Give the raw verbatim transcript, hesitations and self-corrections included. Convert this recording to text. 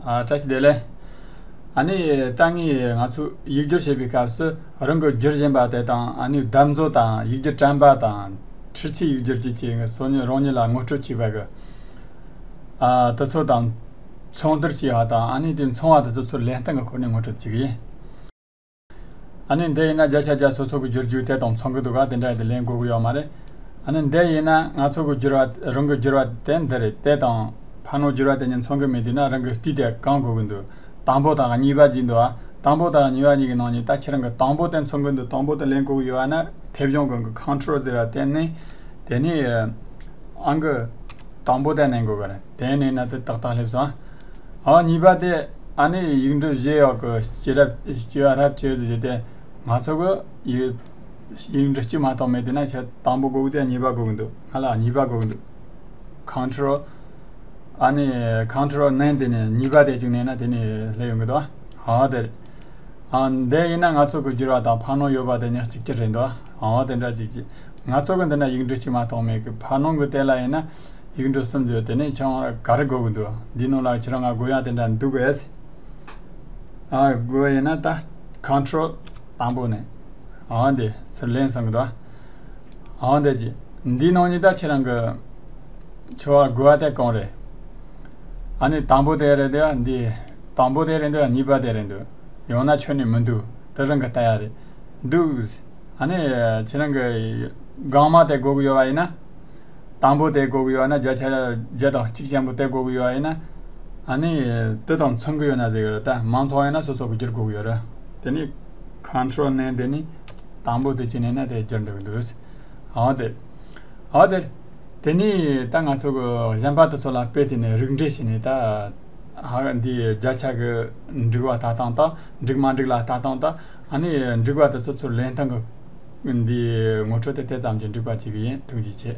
ཨ། བཀྲ་ཤིས་བདེ་ལེགས། ཨ་ནི་ད་ངས་ང་ཚོས་ཡིག་སྒྱུར་བྱེད་པའི་སྐབས་སུ་རང་གི་བསྒྱུར་བཞིན་པ་དེ་དང་། ཨ་ནི་བརྡ་མཛོད་དང་ཡིག་སྒྱུར་དྲན་པ་དང་། འཕྲུལ་ཆས་ཡིག་སྒྱུར་བཅས་ཀྱི་སོ་ཉིད་རང་ཉིད་ལ་ངོ་སྤྲོད་བྱས་པ་གི། ཨ། དེ་ཚོ་དང་། མཚུངས་བསྡུར་བྱས་པ་དང་། ཨ་ནི་དེ་མཚུངས་པ་དེ་ཚོ་ཚུར་ལེན་སྟངས་ཀྱི་སྐོར་ནས་ངོ་སྤྲོད་བྱེད་ཀྱི་ཡིན། ཨ་ནི་འདི་ཡིན་ན་བརྒྱ་ཆ་བརྒྱ་སོ་སོ་གི་བསྒྱུར་རྒྱུ་དེ་དང་མཚུངས་ཀྱི་འདུག་ག། དེ་འདྲ་དེ་ལེན་དགོས་ཀྱི་ཡོད་མ་རེད། ཨ་ནི་འདི་ཡིན་ན་ང་ཚོ་གི་བསྒྱུར་བ། རང་གི་བསྒྱུར་བ་དེ་འདི་རེད། དེ་དང་ཕར་ནང་བསྒྱུར་བ་དེ་གཉིས་མཚུངས་ཀྱི་མེད་དུས་ན། རང་གི་ལྟོས་དེ་གང་དགོས་ཀྱི་འདུག། དང་པོ་དང་གཉིས་པ་གཅིག་འདུག་ཨ། དང་པོ་དང་གཉིས་པ་གཉིས་ཀྱི་ནང་ནས་ད་ཁྱེད་རང་གི་དང་པོ་དེ་མཚུངས་ཀྱི་འདུག། དང་པོ་དེ་ལེན་དགོས་ཀྱི་ཡོད་ན། མཐེ་བོང་གི་ཁོན་ཊོལ་ཟེར་བ་དེ་ནས། དེ་ནས་ཨང་ཀི་དང་པོ་དེ་ལེན་དགོས་ཀྱི་རེད། དེ་ནས་ན་དེ་ཏག་ཏག་སླེབས་སོང་། ཨ། གཉིས་པ་དེ། ཨ་ནི་ཡིག་འབྲུ་བཞི་ཡོད་གི། སྐྱེ་རབས། སྐྱེ་བ་རབས་བཅུ་ཟེར་རྒྱུ་དེ། ང་ཚོ་གི་ཡིག་ཡིག་འབྲུ་གཅིག་མ་གཏོགས་མེད་དུས་ན་ཁྱེད་དང་པོ་དགོས་ཀྱི་འདུག། གཉིས་པ་དགོས་ཀྱི་འདུག། ང་ལ་གཉིས་པ་དགོས་ཀྱི་འདུག། ཁོན་ཊོལ། ཨ་ནི་ཁོན་ཊོལ་ནན་དེ་ནས་གཉིས་པ་དེ་གཅིག་ལེན་ན་དེ་ནས་སླེབས་ཡོང་གི་འདུག། ཨ། དེ་རེད། ཨ། འདི་ཡིན་ན་ང་ཚོ་གི་བསྒྱུར་བ་དང་ཕར་ནང་ཡོད་པ་དེ་གཉིས་གཅིག་གྱུར་རེད་འདུག། ཨ། དེ་འདྲ་གཅིག་གཅིག། ང་ཚོ་གི་འདི་ན་ཡིག་འབྲུ་གཅིག་མ་གཏོགས་མེད་གི། ཕར་ནང་གི་དེ་ལ་ཡིན་ན་ཡིག་འབྲུ་གསུམ་ཡོད། དེ་ནས་ཁྱོད་རང་ག་རེ་དགོས་གི་འདུག། འདིའི་ནང་ལ་ཁྱེད་རང་ང་དགོས་ཡ་དེ་འདྲ་འདུག་གས། ཨ། དགོས་ཡིན་ན་ད་ཁོན་ཊོལ་དང་པོ་ནས། ཨ། འདི་ཚུར་ལེན་སོང་གི་འདུག། ཨ། འདི་གཅིག། འདིའི་ནང་ནས་ད་ཁྱེད་རང་གི་ཁྱོད་རང་དགོས་པ་དེ་གང་རེད། ཨ་ནི་དང་པོ་དེ་རེད་དེ། འདི་དང་པོ་དེ་རེད་འདུག། གཉིས་པ་དེ་རེད་འདུག། ཡང་ན་ཁྱོན་ནས་མི་འདུག། དེ་རང་གི་ལྟ་ཡ་རེད། འདུག། ཨ་ནི་ཁྱེད་རང་གི་སྒང་མ་དེ་དགོས་ཀྱི་ཡོད་པ་ཡིན་ན། དང་པོ་དེ་དགོས་ཀྱི་ཡོད་ན། བརྒྱ་ཆ་བརྒྱ་དང་གཅིག་ཅན་པོ་དེ་དགོས་ཀྱི་ཡོད་པ་ཡིན་ན། ཨ་ནི་དེ་དང་མཚུངས་ཀྱི་ཡོད་ན་ཟེར་གི་རེད། ད་མང་ཚོགས་ཡིན་ན་སོ་སོ་གི་བསྒྱུར་དགོས་ཀྱི་ཡོད་རེད། དེ་ནི་ཁོན་ཊོལ་ནན་དེ་ནི་དང་པོ་དེ་གཅིག་ལེན་ན་དེ་བསྒྱུར་འགྲོ་གི་འདུག། ཨ། དེ། ཨ། དེ། དེ་ནས་ད་ང་ཚོ་གི་གཞན་པ་དེ་ཚོ་ལ་དཔེ་དེ་ནས་རིགས་འགྲེ་བྱས་ནས། ད་ཧ་འདི་བརྒྱ་ཆ་གི་འགྲིག་པ་ལྟ་སྟངས་དང་། འགྲིག་མ་འགྲིག་ལ་ལྟ་སྟངས་དང་། ཨ་ནི་འགྲིག་པ་དེ་ཚོ་ཚུར་ལེན་སྟངས་གི་འདི་ངོ་སྤྲོད་དེ་དེ་ཙམ་གྱིས་འགྲིག་པ་བྱེད་གི་ཡིན། ཐུགས་རྗེ་ཆེ།